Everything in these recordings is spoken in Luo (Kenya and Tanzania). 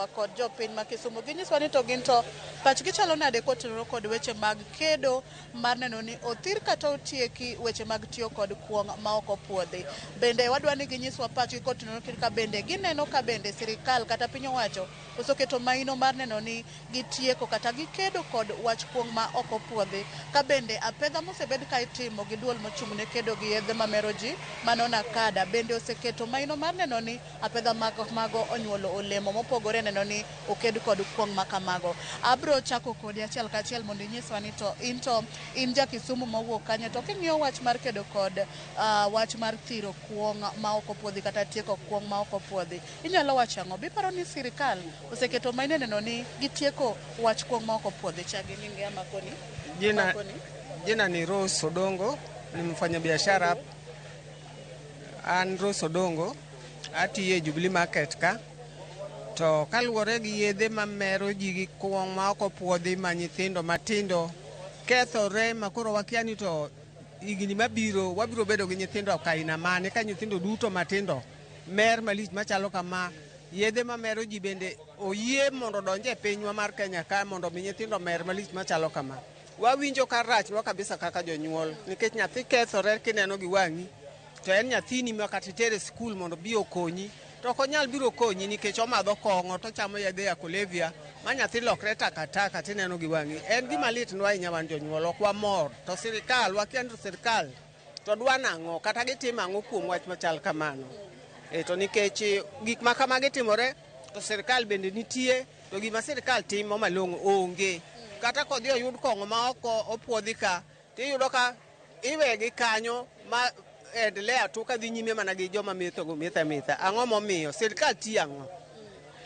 Kod jopiny ma Kisumu ginyiswa ni to gin to pachgi chalo nade kotenore kod weche mag kedo mar neno ni othir kata otieki weche mag tiyo kod kuong' ma ok opuodhi. Bende wadwa ni ginyiswa pachgi kotenore ka bende gineno ka bende sirikal kata piny owacho oseketo maino mar neno ni gitieko kata gikedo kod wach kuong' ma ok opuodhi. Ka bende apedha mosebed ka itimo gi duol mochung' ne kedo gi yedhe mamero ji mano NACADA bende oseketo maino mar neno ni apedha mago onyuolo olemo mopogore neno ni oked kod kuong' ma kamago. Abro chako kodi achiel kachiel mondo inyiswa ni to in to in ja Kisumu mowuok kanye to king'iyo wach mar kedo kod wach mar thiro kuong' ma ok opuodhi kata tieko kuong' ma ok opuodhi, inyalo wacho ang'o? Biparo ni sirikal oseketo maino neno ni gitieko wach kuong' ma ok opuodhi? Chak gi nyingi amakoni. Jina ni Rose Odongo, ni mfanyabiashara. An Rose Odongo, atiyo e Jubilee Market ka. To kaluwore gi yedhe mamero ji gi kuong' ma ok opuodhi ma nyithindo matindo kethore ma koro wakia ni to higni mabiro wabiro bedo gi nyithindo kaina mane ka nyithindo duto matindo mer malich machalo kama. Yedhe mamero ji bende oyie mondo odonj e pinywa mar Kenya ka mondo mi nyithindo mer malich machalo kama. Wawinjo ka rachnwa kabisa kaka jonyuol nikech nyathi kethore kineno gi wang'i to en nyathini ma kata itere e skul mondo obi okonyi to ok onyal biro konyi nikech omadho kong'o to ochamo yedhe ya kulevya ma nyathi lokre takataka tineno gi wang'i. En gima litnwa ahinya wan jonyuol, ok wamor. To sirikal, wakia ni to sirikal to dwa nang'o kata gitimo ang'o kuom wach machal kamano. To nikech gik ma kamagi timore to sirikal bende nitie to gima sirikal timo malong'o onge. Kata kodhi oyud kong'o ma ok opuodhi ka tiyudo ka iwegi kanyo ma endelea tu kadhi nyime mana gi joma metho go metho ametha. Ang'o momiyo? Sirikal tiyo ang'o?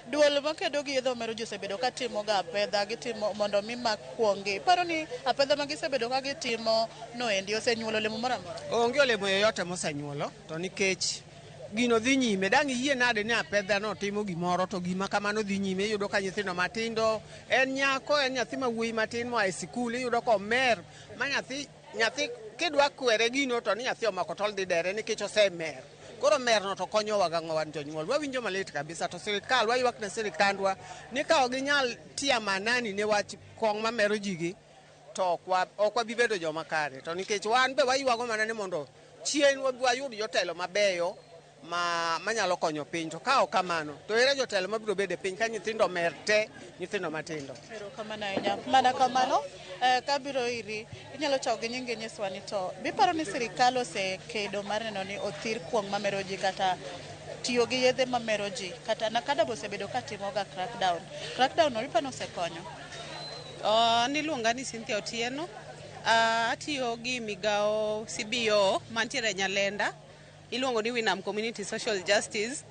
Duol makedo gi yedhe mamero ji osebedo ka timo ga apedha gitimo mondo mi mak kuong'. Iparo ni apedha ma gisebedo ka gitimo no endi osenyuolo olemo moro amora? Onge olemo yoyote mosenyuolo to nikech gino dhi nyime. Dang' iyie nade ni apedha no timo gimoro to gima kamano dhi nyime. Iyudo ka nyithindo matindo, en nyako, en nyathi ma wuoyi matin moa e sikul, iyudo ka omer ma nyathi kidwa kwere gino to ni nyathi omako tol dhi dere nikech osemer. Koro merno to konyowa gang'o wan jonyuol? Wawinjo malit kabisa to sirikal, waywak ne sirikandwa ni ka ok ginyal tia manani ne wach kong' mamero ji gi to ok wabi bedo joma kare. To nikech wan be waywago mana ni mondo chien wabi wayud jotelo mabeyo manyalo konyo piny. To ka ok kamano to ere jotelo mabiro bedo e piny ka nyithindo mer te, nyithindo matindo. Erokamano ahinya. Mana kamano, kabiro iri, inyalo chako gi nyingi nyiswa ni to biparo ni sirikal osekedo mar neno ni othir kuong' mamero ji kata tiyo gi yedhe mamero ji kata NACADA be osebedo ka timo ga crackdown. Crackdown no iparo ni osekonyo? Niluonga ni Cynthia Otieno. Atiyo gi migawo CBO mantiere Nyalenda. Iluongo ni Winam Community Social Justice.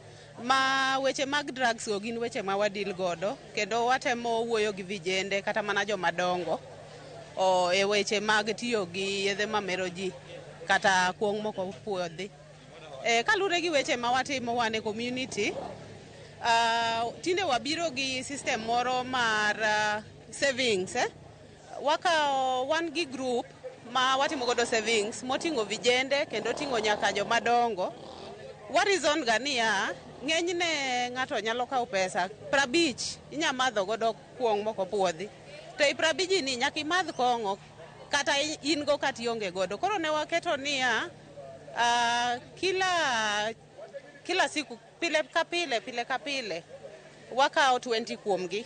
Ma weche mag drugs go gin weche ma wadil godo kendo watemo wuoyo gi vijende kata mana joma dongo e weche mag tiyo gi yedhe mamero ji kata kuong' moko puodhi. Kaluwore gi weche ma watimo wan e community, tinde wabiro gi system moro mar savings. Wakawo wan gi group ma watimo godo savings moting'o vijende kendo oting'o nyaka joma dongo. Wa reason ga niya, ng'enyne ng'ato nyalo kawo pesa 50 inya madho godo kuong' mok opuodhi. To e 50 ni nyaka imadh kong'o kata in go kata ionge godo. Koro ne waketo niya, kila siku pile ka pile pile ka pile wakawo 20 kuomgi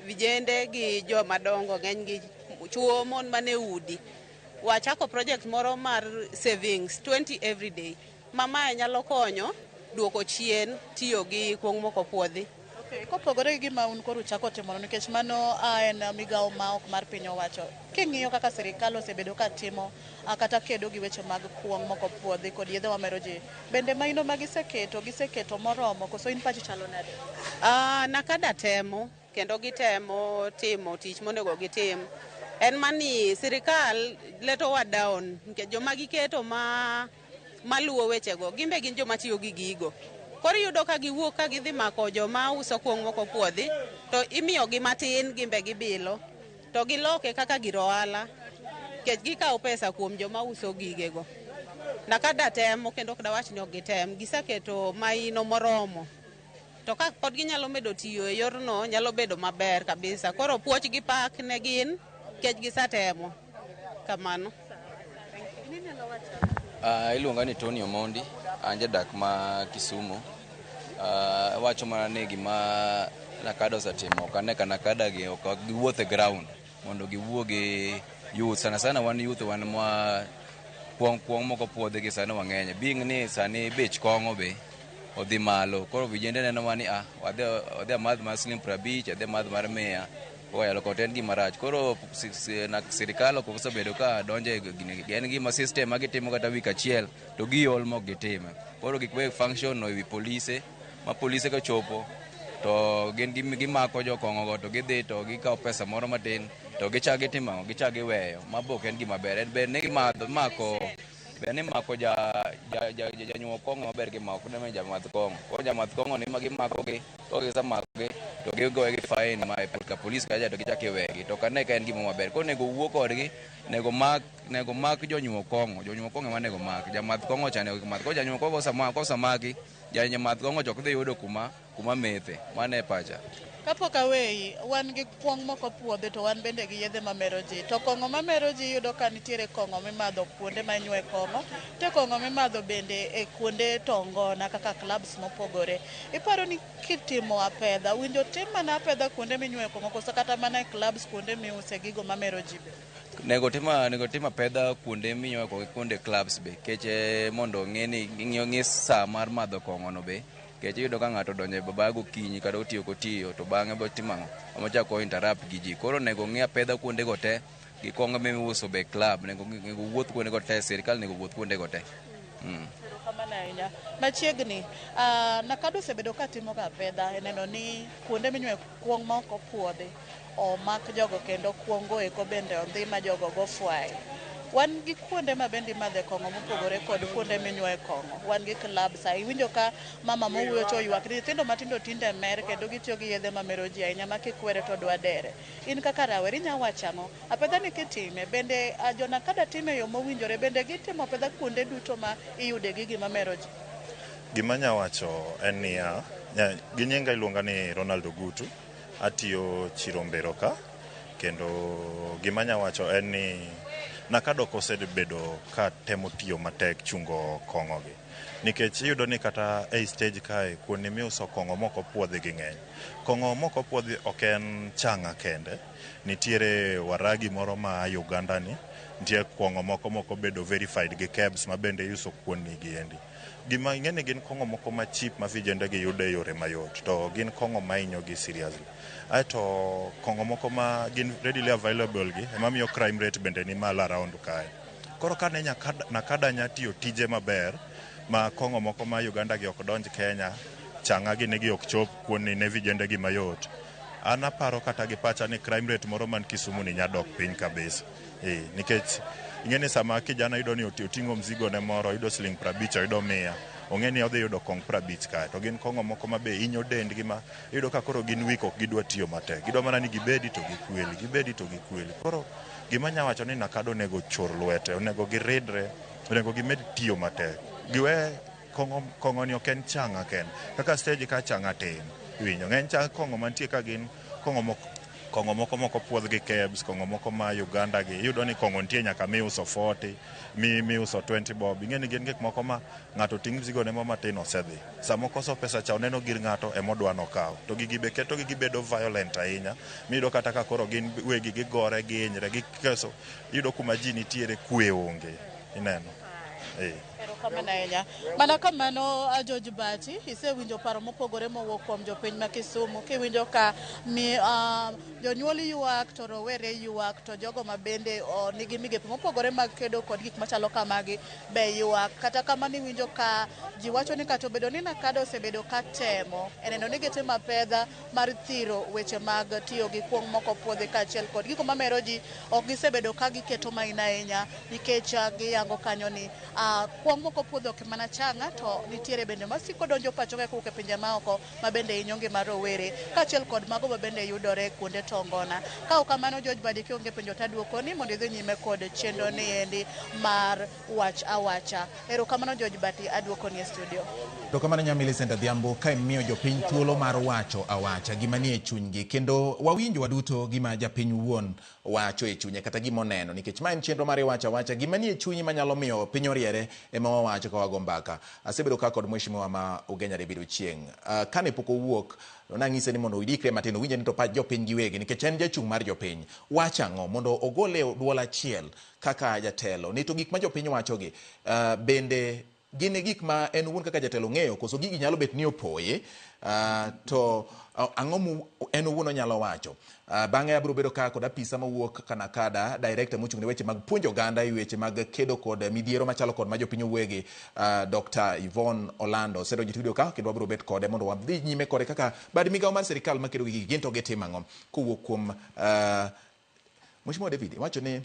vijende gi joma dongo ng'eny gi chuo mon mane udi. Wachako project moro mar savings 20 every day ma mae nyalo konyo duoko chien tiyo gi kuong' mok opuodhi. Okay, kopogore gi gima un koro uchako timono nikech mano en migawo ma ok mar piny owacho. King'iyo kaka sirikal osebedo ka timo kata kedo gi weche mag kuong' mok opuodhi kod yedhe mamero ji, bende maino ma giseketo moromo koso in pachi chalo nade? NACADA temo kendo gitemo timo tich monego gitim. En mani sirikal letowa down nikech joma giketo maluwo wechego gin be gin joma tiyo gi gigo. Koro iyudo ka giwuok ka gidhi mako joma uso kuong' mok opuodhi to imiyogi matin gin be gibilo to giloke kaka gir ohala nikech gikawo pesa kuom joma uso gigego. NACADA temo kendo ok dawach ni ok gitem, giseketo maino moromo. To ka pod ginyalo medo tiyo e yorno, nyalo bedo maber kabisa. Koro puoch gi pak ne gin, nikech gisetemo. Kamano. Iluonga ni Tony Omondi, an jadak ma Kisumu. Awacho mana ni gima NACADA osetimo, ok ane ka NACADA gi ok giwuoth e ground mondo giwuo gi youth. Sana sana wan youth, wan mwa kuong kuong moko puodhi gi sani wang'eny. Being ni sani bech kong'o be odhi malo. Koro vijende neno wa ni wadhi amadh mar siling 50, adhi amadh mar 100. Koyalo kod en gima rach. Koro sirikal ok osebedo ka donjo e gini. En gima system ma gitimo kata wik achiel to giol mok gitime. Koro gik we function no ewi polise, ma polise kochopo to gin gimako jokong'o go to gidhi to gikawo pesa moro matin to gichak gitimo ang'o? Gichak giweyo. Ma be ok en gima ber. En ber ni gimadho mako ber ni mako ja ja ja janyuo kong'o maber gi mako ne jamadh kong'o. Koro jamadh kong'o ni ma gimako gi, to gisemako gi to gigoye gi fine ma e ka polis kacha to gichak iwegi. To ok ane ka en gima maber. Koro onego wuo kodgi, nego mak jonyuo kong'o. Jonyuo kong'o ema onego mak. Jamadh kong'o cha onego mak. Koro janyuo kong'o kosemaki, jamadh kong'o cha ok dhi yudo kuma methe. Mano e pacha. Kapok aweyi, wan gi kuong' moko puodhi to wan bende gi yedhe mamero ji. To kong'o mamero ji, iyudo ka nitiere kong'o mimadho kuonde ma inywe kong'o, to kong'o mimadho bende e kuonde tongona kaka clubs mopogore. Iparo ni kitimo apedha, winjo tim mana apedha kuonde minywe kong'o koso kata mana e clubs kuonde miuse gigo mamero ji be? Nego tim apedha kuonde minywe kong'o gi kuonde clubs be, kech mondo ng'e ni ng'i sa mar madho kong'o no be, kech iyudo ka ng'ato odonjo e bar gokinyi kata otiyo kotiyo to bang'e botimo ang'o, emochako interrupt gi ji. Koro onego ng'i apedha kuonde go te gi kong'o miuso be club, nego wuoth kuonde go te, sirikal onego wuoth kuonde go te. Erokamano ahinya. Machiegni, NACADA osebedo ka timo ga apedha e neno ni kuonde minywe kuong' ma ok opuodhi omak jogo kendo kuong'go eko bende ondhi ma jogo go fwaye. Wan gi kuonde ma bende imadhe kong'o mopogore kod kuonde minywoe kong'o. Wan gi clubs. Iwinjo ka mama mowuoyo to oywak ni nyithindo matindo tinde mer kendo gitiyo gi yedhe mamero ji ahinya ma kikwere to dwa dere. In kaka rawera inya wacho ang'o? Apedha ni kitime bende, jo NACADA time e yo mowinjore, bende gitimo apedha kuonde duto ma iyude gigi mamero ji? Gima anya wacho en niya, gi nyinga iluonga ni Ronald Ogutu, atiyo Chirombero ka, kendo gima anya wacho en ni NACADA ok osebedo ka temo tiyo matek chungo kong'o gi. Nikech iyudo ni kata ei stage kae, kuonde miuso kong'o mok opuodhi gi ng'eny. Kong'o mok opuodhi ok en chang'a kende, nitiere waragi moro ma Uganda ni, nitie kong'o moko mok obedo verified gi KEBS ma bende iuso kuondni gi endi. Gima ing'e ni gin kong'o moko ma cheap ma vijende gi yudo e yore mayot, to gin kong'o ma hinyo gi seriously. Aeto kong'o moko ma gin readily available gi ema miyo crime rate bende ni malo around kae. Koro kane NACADA nya tiyo tije maber ma kong'o moko ma Uganda gi ok donj Kenya, chang'a gi nigi ok chop kuondni ne vijende gi mayot. An aparo kata gi pacha ni crime rate moro man Kisumu ni nya dok piny kabisa. Nikech ing'e ni sama kijana yudo ni oting'o mzigo ne moro, oyudo siling 50, oyudo 100, ong'e ni odhi yudo kong 50 kae, to gin kong'o moko ma be hinyo dendgi ma iyudo ka koro gin weak, ok gidwa tiyo matek. Gidwa mana ni gibedi to gikweli, gibedi to gikweli. Koro gima anya wacho ni NACADA onego chor lwete, onego giridre, onego gimed tiyo matek. Giwe kong'o, kong'o ni ok en chang'a kende. Kaka stage ka chang'a tin, iwinjo. Ng'eny cha kong'o mantie ka gin kong'o moko mok opuodh gi KEBS, kong'o moko ma Uganda gi. Iyudo ni kong'o nitie nyaka miuso 40, miuso 20 bob. Ing'e ni gin gik moko ma ng'ato ting' mzigo ne mo matin osedhi. Sama okoso pesa cha oneno gir ng'ato emodwa nokaw. To gigi be ketogi gibedo violent ahinya. Miyudo kata ka koro gin wegi gigore, gihinyre, gikeso. Iyudo kuma ji nitiere kwe onge. Ineno? Erokamano ahinya. Mana kamano, George Bati, isewinjo paro mopogore mowuok kuom jopiny ma Kisumu. Kiwinjo ka mi jonyuol ywak to rowere ywak to jogo ma bende nigi migepe mopogore mag kedo kod gik machalo kamagi be ywak. Kata kamano iwinjo ka ji wacho ni kata obedo ni NACADA osebedo ka temo e neno ni gitimo apedha mar thiro weche mag tiyo gi kuong' mok opuodhi kaachiel kod gigo mamero ji, ok gisebedo ka giketo maina ahinya nikech giyango kanyo ni kuong' moko ok opuodho ok mana chang'a to nitiere bende masiko donjo pacho ka kowuok e pinje maoko ma bende hinyo ngima rowere kaachiel kod mago ma bende yudore kuonde tongona. Ka ok kamano George Badi kionge penjo taduokoni mondo idhi nyime kod chenro ni endi mar wach awacha. Erokamano George Badi aduokoni e studio. To kamano nya Millicent Adhiambo ka imiyo jopiny thuolo mar wacho awacha gima nie chunygi kendo wawinjo waduto gima japiny wuon wacho e chunye kata gima oneno nikech ma en chenro mar iwacho awacha gima nie chunyi manyalo miyo piny oriere ema wawacho ka wago mbaka. Asebedo ka kod mheshimiwa ma Ugenya David Ochieng. Kane pok owuok nang'ise ni mondo idikre matin owinje ni to pach jopiny giwegi nikech en jachung' mar jopiny. Wach ang'o mondo ogole duol achiel kaka jatelo ni to gik ma jopiny wachogi bende gin e gik ma en owuon kaka jatelo ng'eyo koso gigi nyalo bet ni opoye to ang'o mu en owuon onyalo wacho. Bang'e abiro bedo ka kod apisa mawuok Kanakada, director mochung' ne weche mag puonjo oganda e weche mag kedo kod midhiero machalo kod ma jopiny owuoyegi, Dr. Yvonne Olando osedonjo e studio ka kendo wabiro bet kode mondo wadhi nyime kode kaka bad migawo mar sirikal makedo gi gigi gin to gitimo ang'o kowuok kuom Mheshimiwa David iwacho ni